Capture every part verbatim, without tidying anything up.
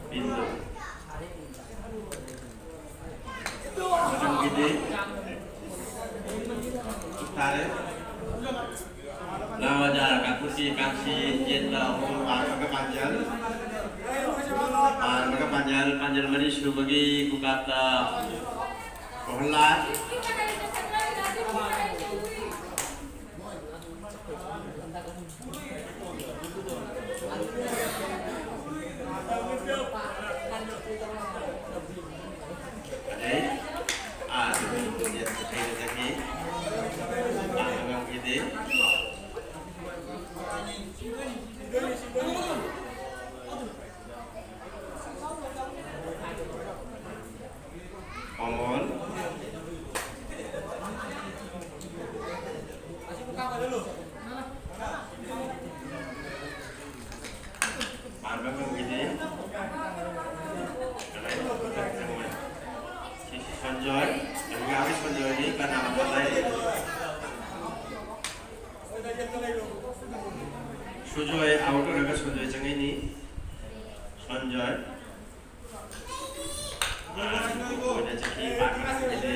ꯄꯤꯟꯗꯨ꯫ ꯃꯊꯪꯒꯤꯗꯤ ꯇꯥꯔꯦ꯫ ꯅꯥꯎ ꯑꯣꯖꯥ ꯀꯥꯡꯄꯣꯛꯄꯤ ꯀꯥꯡꯁꯤ ꯌꯦꯠꯇ ꯑꯍꯨꯝ ꯄꯥꯟꯕꯒ ꯄꯥꯟꯖꯜ꯫ ꯄꯥꯟꯕꯒ ꯄꯥꯟꯖꯜ, ꯄꯥꯟꯖꯜ ꯃꯔꯤ ꯁꯨꯕꯒꯤ ꯈꯨꯀꯥꯞꯇ ꯄ꯭ꯔꯣꯍꯜꯂꯥꯗ꯫ ꯑꯗꯩ, ꯑꯥ, ꯑꯗꯨꯗꯤ ꯌꯦꯠ ꯆꯠꯈ꯭ꯔꯦ꯫ ꯑꯥ, ꯑꯉꯥꯡꯒꯤꯗꯤ꯫ ꯑꯃꯣꯜ꯫ ꯄꯥꯟꯕ ꯉꯝꯈꯤꯗꯦ꯫ ꯀꯗꯥꯏ ꯆꯠꯈ꯭ꯔꯦ? ꯁꯤ ꯁꯟꯖꯣꯏ, ꯀꯩꯅꯣꯒꯤ ꯁꯟꯖꯣꯏꯅꯤ, ꯀꯅꯥ ꯀꯗꯥꯏ? ꯁꯨꯖꯣꯏ ꯑꯥꯎꯠ ꯑꯣꯏꯔꯒ ꯁꯨꯖꯣꯏ ꯆꯪꯉꯛꯏꯅꯤ꯫ ꯁꯨꯖꯣꯏ꯫ ꯑꯣꯏꯅ ꯆꯠꯈꯤ, ꯄꯥꯟꯕ ꯉꯝꯈꯤꯗꯦ꯫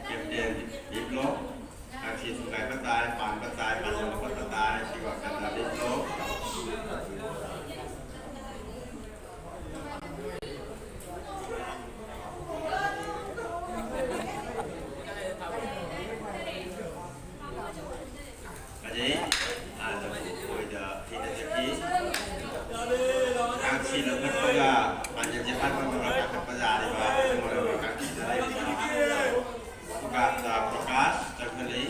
ꯀꯦꯞꯇꯦꯟ ꯕꯤꯄ꯭ꯂꯣꯞ꯫ ꯀꯥꯡꯁꯤ ꯊꯨꯒꯥꯏꯕ ꯇꯥꯏ, ꯄꯥꯟꯕ ꯇꯥꯏ, ꯄꯥꯟꯖꯜ ꯂꯧꯈꯠꯄ ꯇꯥꯏ꯫ ꯁꯤ ꯋꯥꯈꯜꯗ ꯕꯤꯄ꯭ꯂꯣꯞ꯫ ꯐꯖꯩ꯫ ꯑꯥꯗ ꯑꯣꯏꯗ ꯍꯩꯅ ꯆꯠꯈꯤ꯫ ꯀꯥꯡꯁꯤ ꯂꯧꯈꯠꯄꯒ ꯄꯥꯟꯖꯟꯁꯦ ꯍꯥꯠꯄ ꯉꯝꯕ ꯀꯥꯈꯠꯄ ꯌꯥꯔꯤꯕ ꯃꯔꯝ ꯀꯥꯡꯁꯤꯗ ꯂꯩꯔꯤꯕ ꯈꯨꯀꯥꯞꯇ ꯄ꯭ꯔꯀꯥꯁ ꯆꯪꯁꯤꯜꯂꯤ꯫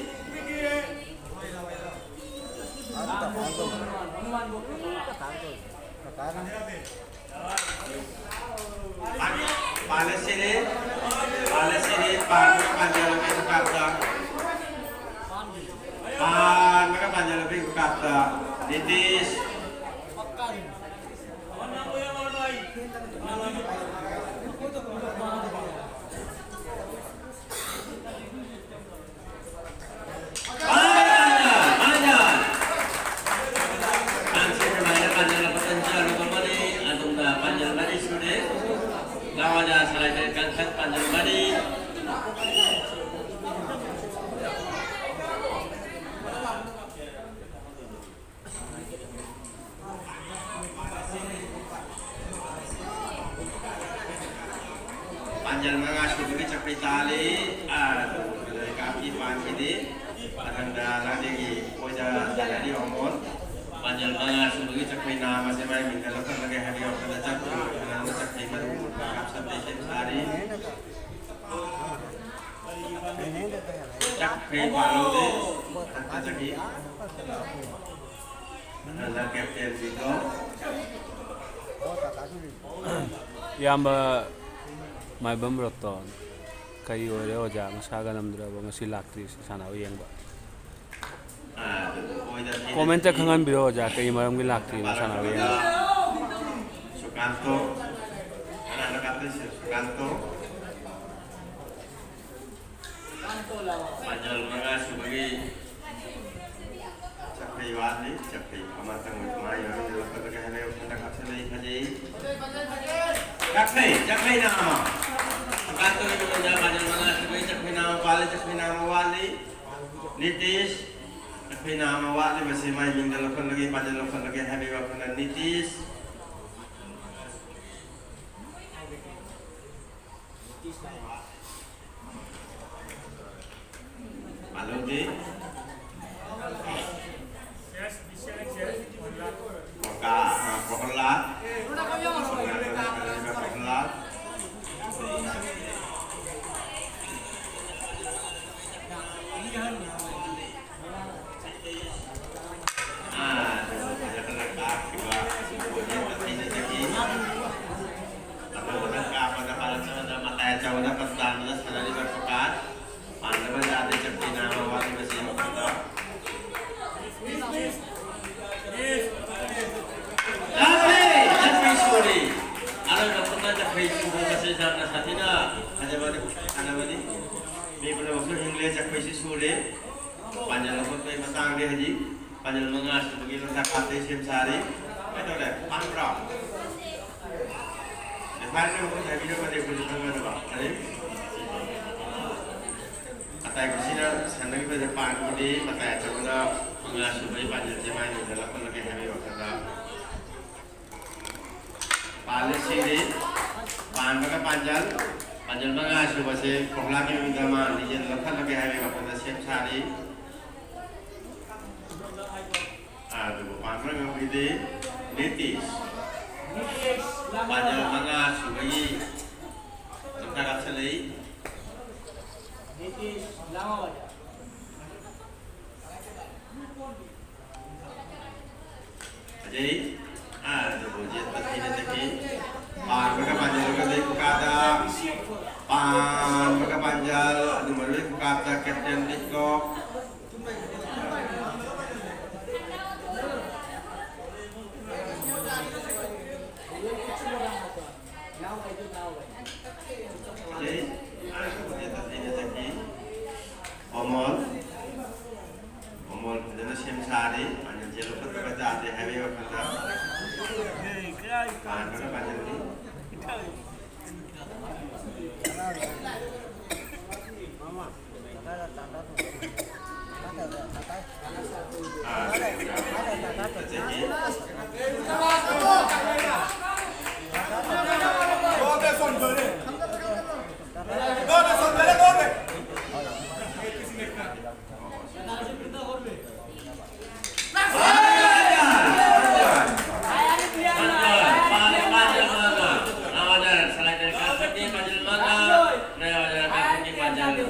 ꯄꯥꯜꯂꯁꯤꯔꯦ, ꯄꯥꯜꯂꯁꯤꯔꯦ, ꯄꯥꯟꯕꯒ ꯄꯥꯟꯖꯜꯂꯕꯤ ꯈꯨꯀꯥꯞꯇ, ꯄꯥꯟꯕꯒ ꯄꯥꯟꯖꯜꯂꯕꯤ ꯈꯨꯀꯥꯞꯇ, ꯅꯤꯇꯤꯁ꯫ ꯅꯪꯗꯒꯤ ꯑꯩꯈꯣꯏꯗ ꯂꯥꯏꯔꯤꯛ ꯑꯃꯣꯟ ꯄꯥꯟꯖꯜ ꯃꯉꯥ ꯁꯨꯕꯒꯤ ꯆꯈꯩ ꯅꯥꯝ ꯑꯁꯤ ꯃꯥꯏ ꯃꯤꯡꯗ ꯂꯧꯈꯠꯂꯒꯦ ꯍꯥꯏꯕꯒꯤ ꯋꯥꯈꯜꯗ ꯆꯠꯈ꯭ꯔꯤꯕ ꯅꯪꯅ ꯆꯈꯩ ꯃꯔꯨ ꯃꯔꯨ ꯍꯥꯞꯆꯟꯕ ꯏꯁꯩ ꯁꯥꯔꯤ꯫ ꯆꯈꯩ ꯄꯥꯜꯍꯧꯗꯦ꯫ ꯃꯊꯛꯇ ꯆꯈꯩ꯫ ꯃꯊꯪꯗ ꯀꯦꯞꯇꯦꯟ ꯕꯤꯇꯣ꯫ ꯏꯌꯥꯝꯕ ꯃꯥꯏꯕꯝ ꯔꯣꯇꯣꯟ꯫ ꯀꯔꯤ ꯑꯣꯏꯔꯦ ꯑꯣꯖꯥ? ꯃꯁꯥꯒ ꯉꯝꯗ꯭ꯔꯕ, ꯉꯁꯤ ꯂꯥꯛꯇ꯭ꯔꯤꯁꯦ ꯁꯥꯟꯅꯕ ꯌꯦꯡꯕ? ꯀꯣꯃꯦꯟꯇ ꯈꯪꯍꯟꯕꯤꯔꯣ ꯑꯣꯖꯥ, ꯀꯔꯤ ꯃꯔꯝꯒꯤ ꯂꯥꯛꯇ꯭ꯔꯤꯅꯣ ꯁꯥꯟꯅꯕ ꯌꯦꯡꯕ? ꯁꯨꯀꯥꯟꯇꯣ꯫ ꯀꯅꯥꯅꯣ ꯀꯥꯞꯇꯣꯏꯁꯦ? ꯁꯨꯀꯥꯟꯇꯣ꯫ ꯄꯥꯟꯖꯜ ꯃꯉꯥ ꯁꯨꯕꯒꯤ ꯆꯈꯩ ꯋꯥꯠꯂꯤ꯫ ꯆꯈꯩ ꯑꯃꯇꯪ ꯃꯥꯏ ꯃꯃꯤꯡꯗ ꯂꯧꯈꯠꯂꯒꯦ ꯍꯥꯏꯕꯒꯤ ꯋꯥꯈꯜꯗ ꯀꯥꯞꯁꯤꯜꯂꯛꯏ ꯐꯖꯩ꯫ ꯆꯈꯩ, ꯆꯈꯩ ꯅꯥꯃ꯫ ꯁꯨꯀꯥꯟꯇꯣꯒꯤ ꯃꯃꯤꯡꯗ ꯄꯥꯟꯖꯜ ꯃꯉꯥ ꯁꯨꯕꯒꯤ ꯆꯈꯩ ꯅꯥꯃ ꯄꯥꯜꯂꯤ, ꯆꯈꯩ ꯅꯥꯃ ꯋꯥꯠꯂꯤ꯫ ꯅꯤꯇꯤꯁ, ꯆꯈꯩ ꯅꯥꯃ ꯋꯥꯠꯂꯤꯕꯁꯤ ꯃꯥꯏ ꯃꯤꯡꯗ ꯂꯧꯈꯠꯂꯒꯦ, ꯄꯥꯟꯖꯜ ꯂꯧꯈꯠꯂꯒꯦ ꯍꯥꯏꯕꯒꯤ ꯋꯥꯈꯜꯗ ꯅꯤꯇꯤꯁ꯫ ꯃꯥꯂꯣꯗꯤ꯫ ꯄ꯭ꯔꯀꯥ-, ꯑ, ꯄ꯭ꯔꯍꯜꯂꯥꯗ꯫ ꯄ꯭ꯔꯍꯜꯂꯥꯗ꯫ ꯑꯥ, ꯑꯗꯨ ꯐꯖꯅ ꯀꯥꯞꯈꯤꯕ ꯕꯣꯜꯁꯦ ꯇꯛꯈꯥꯏꯅꯖꯈꯤ꯫ ꯑꯇꯣꯞꯄꯗ ꯀꯥꯞꯄꯗ ꯄꯥꯜꯂꯛꯇꯕꯗ ꯃꯇꯥꯏ ꯑꯆꯧꯕꯗ ꯄꯟ ꯇꯥꯟꯕꯗ ꯁꯥꯟꯅꯔꯤꯕ ꯄ꯭ꯔꯀꯥꯁ꯫ ꯄꯥꯟꯗꯕ ꯌꯥꯗꯦ, ꯆꯞꯄꯤ ꯅꯥꯕ ꯋꯥꯠꯂꯤꯕꯁꯤ ꯃꯈꯣꯏꯗ꯫ ꯆꯞꯄꯤ! ꯆꯞꯄꯤ ꯁꯨꯔꯤ꯫ ꯑꯔꯣꯏꯕ ꯈꯨꯠꯅ ꯆꯞꯄꯤ ꯁꯨꯕ ꯃꯁꯤ ꯌꯥꯝꯅ ꯁꯥꯊꯤꯅ ꯐꯖꯕ ꯁꯥꯟꯅꯕꯅꯤ꯫ ꯃꯤ ꯄꯨꯝꯅꯃꯛꯁꯨ ꯍꯤꯡꯂꯦ, ꯆꯞꯄꯤꯁꯤ ꯁꯨꯔꯦ꯫ ꯄꯥꯟꯖꯜ ꯂꯧꯈꯠꯄꯒꯤ ꯃꯇꯥꯡꯗꯤ ꯍꯧꯖꯤꯛ ꯄꯥꯟꯖꯜ ꯃꯉꯥ ꯁꯨꯕꯒꯤ ꯂꯣꯛꯇꯥꯛ ꯄꯥꯠꯇꯒꯤ ꯁꯦꯝ ꯁꯥꯔꯤ꯫ ꯀꯃꯥꯏꯅ ꯇꯧꯔꯦ? ꯍꯥꯡꯕ꯭ꯔꯣ? ꯅꯦꯐꯥꯏꯅ ꯑꯃꯨꯛ ꯍꯥꯏꯕꯤꯔꯝꯃꯗꯤ ꯑꯩꯈꯣꯏꯁꯨ ꯈꯪꯒꯗꯕ꯫ ꯑꯗꯩ ꯃꯇꯥꯏ ꯀꯨꯁꯤꯅ ꯁꯥꯟꯅꯈꯤꯕꯗ ꯄꯥꯟꯕꯗꯤ ꯃꯇꯥꯏ ꯑꯆꯧꯕꯅ ꯃꯉꯥ ꯁꯨꯕꯒꯤ ꯄꯥꯟꯖꯜꯁꯦ ꯃꯥꯏ ꯃꯤꯡꯗ ꯂꯧꯈꯠꯂꯒꯦ ꯍꯥꯏꯕꯒꯤ ꯋꯥꯈꯜꯗ ꯄꯥꯜꯂꯦ ꯁꯤꯔꯤ꯫ ꯄꯥꯟꯕꯒ ꯄꯥꯟꯖꯜ, ꯄꯥꯟꯖꯜ ꯃꯉꯥ ꯁꯨꯕꯁꯦ ꯀꯣꯝꯂꯥꯒꯤ ꯃꯃꯤꯡꯗ ꯃꯥ ꯂꯤꯖꯦꯜ ꯂꯧꯈꯠꯂꯒꯦ ꯍꯥꯏꯕꯒꯤ ꯋꯥꯈꯜꯗ ꯁꯦꯝ ꯁꯥꯔꯤ꯫ ꯑꯗꯨꯕꯨ ꯄꯥꯟꯕ ꯉꯝꯈꯤꯗꯦ꯫ ꯅꯤꯇꯤꯁ꯫ ꯅꯤꯇꯤꯁ ꯂꯥꯡꯒꯣꯜ꯫ ꯄꯥꯟꯖꯜ ꯃꯉꯥ ꯁꯨꯕꯒꯤ ꯂꯝꯇꯥ ꯀꯥꯞꯁꯤꯜꯂꯛꯏ꯫ ꯅꯤꯇꯤꯁ ꯂꯥꯡꯒꯣꯜ꯫ ꯐꯖꯩ꯫ ꯑꯗꯨꯕꯨ ꯌꯦꯠꯄ ꯊꯦꯡꯅ ꯆꯠꯈꯤ꯫ ꯄꯥꯟꯕꯒ ꯄꯥꯟꯖꯜꯒ ꯂꯩ ꯈꯨꯀꯥꯗ꯫ ꯄꯥꯟꯕꯒ ꯄꯥꯟꯖꯜ ꯑꯗꯨ ꯃꯔꯨ ꯈꯨꯀꯥꯞꯇ ꯀꯦꯞꯇꯦꯟ ꯂꯤꯠꯂꯣ꯫ ꯑꯃꯣꯜ, ꯑꯃꯣꯜ ꯐꯖꯅ ꯁꯦꯝ ꯁꯥꯔꯤ꯫ ꯄꯥꯟꯖꯟ ꯆꯦꯜꯂꯨ ꯐꯠꯇꯕ ꯇꯥꯗꯦ ꯍꯥꯏꯕꯒꯤ ꯋꯥꯈꯜꯗ꯫ ꯄꯥꯟꯕꯅ ꯄꯥꯟꯖꯟꯅꯤ꯫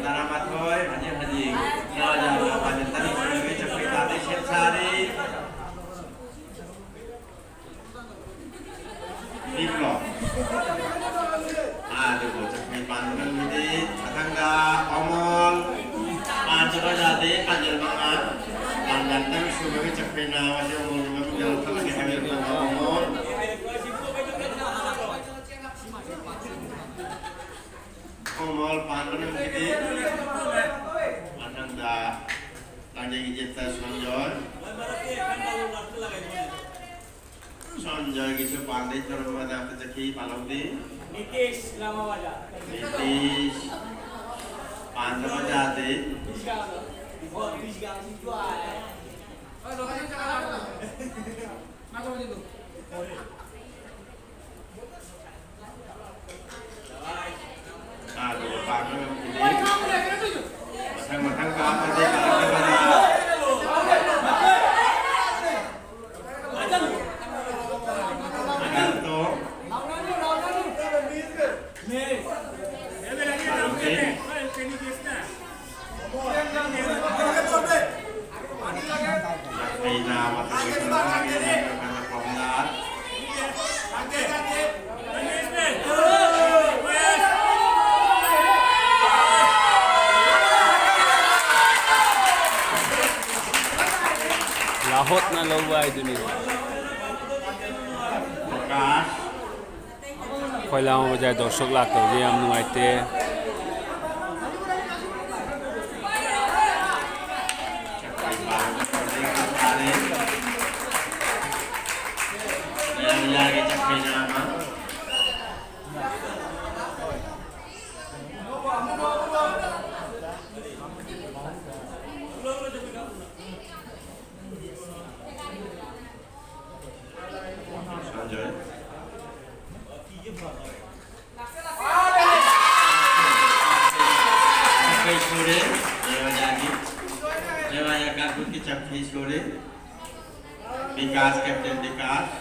ꯇꯔꯥꯃꯥꯊꯣꯏ, ꯍꯧꯖꯤꯛ ꯍꯧꯖꯤꯛ ꯄꯥꯟꯖꯟ ꯇꯔꯨꯛ ꯁꯨꯕꯒꯤ ꯆꯧꯀ꯭ꯔꯤ ꯇꯥꯕꯩ ꯁꯦꯝ ꯁꯥꯔꯤ꯫ ꯄꯤꯕ꯭ꯔꯣ? ꯑꯗꯨꯕꯨ ꯆꯧꯀ꯭ꯔꯤ ꯄꯥꯟꯕ ꯉꯝꯈꯤꯗꯦ꯫ ꯃꯊꯪꯗ ꯑꯃꯣꯜ ꯄꯥꯟꯗꯕ ꯌꯥꯗꯦ꯫ ꯄꯥꯟꯖꯜ ꯃꯉꯥ꯫ ꯄꯥꯟꯖꯜ ꯇꯔꯨꯛ ꯁꯨꯕꯒꯤ ꯆꯧꯀ꯭ꯔꯤ ꯅꯥꯕꯁꯦ ꯑꯃꯣꯜꯒꯤ ꯃꯃꯤꯡꯗ ꯂꯧꯈꯠꯂꯒꯦ ꯍꯥꯏꯕꯤꯔꯛꯄ ꯑꯃꯣꯜ꯫ ꯑꯃꯣꯜ ꯄꯥꯟꯕ ꯉꯝꯈꯤꯗꯦ꯫ ꯃꯊꯪꯗ ꯂꯥꯡꯖꯩ ꯏꯖꯦꯠꯇ ꯁꯟꯖꯣꯏ꯫ ꯁꯟꯖꯣꯏꯒꯤꯁꯨ ꯄꯥꯟꯗꯩ ꯇꯧꯔꯝꯕꯗ ꯑꯝꯇ ꯆꯠꯈꯤ, ꯄꯥꯜꯍꯧꯗꯦ꯫ ꯅꯤꯇꯤꯁ ꯂꯥꯃꯥꯕꯥꯖꯥꯔ꯫ ꯅꯤꯇꯤꯁ ꯄꯥꯟꯗꯕ ꯌꯥꯗꯦ꯫ ꯕꯤꯁꯒꯥꯝ꯫ ꯑꯣ, ꯕꯤꯁꯒꯥꯝ ꯁꯤ ꯖ꯭ꯋꯥꯏ꯫ ꯑꯥ, ꯑꯗꯨꯒ ꯄꯥꯟꯕ ꯉꯝꯈꯤꯗꯦ꯫ ꯃꯊꯪ ꯃꯊꯪ ꯀꯥꯞꯄꯗꯤ ꯄꯥꯟꯗꯕꯅ ꯄꯣꯠꯅ ꯂꯧꯕ ꯍꯥꯏꯗꯨꯅꯤ꯫ ꯑꯩꯈꯣꯏ ꯂꯥꯡꯕ ꯕꯖꯥꯔ ꯗꯔꯁꯛ ꯂꯥꯛꯇꯕꯁꯦ ꯌꯥꯝ ꯅꯨꯡꯉꯥꯏꯇꯦ꯫ ꯁꯟꯖꯣꯏ꯫ ꯆꯞꯈꯩ ꯁꯨꯔꯦ, ꯔꯦꯋꯥꯌꯥꯒꯤ꯫ ꯔꯦꯋꯥꯌꯥ ꯀꯥꯡꯕꯨꯒꯤ ꯆꯞꯈꯩ ꯁꯨꯔꯦ꯫ ꯕꯤꯀꯥꯁ, ꯀꯦꯞꯇꯦꯟ ꯕꯤꯀꯥꯁ꯫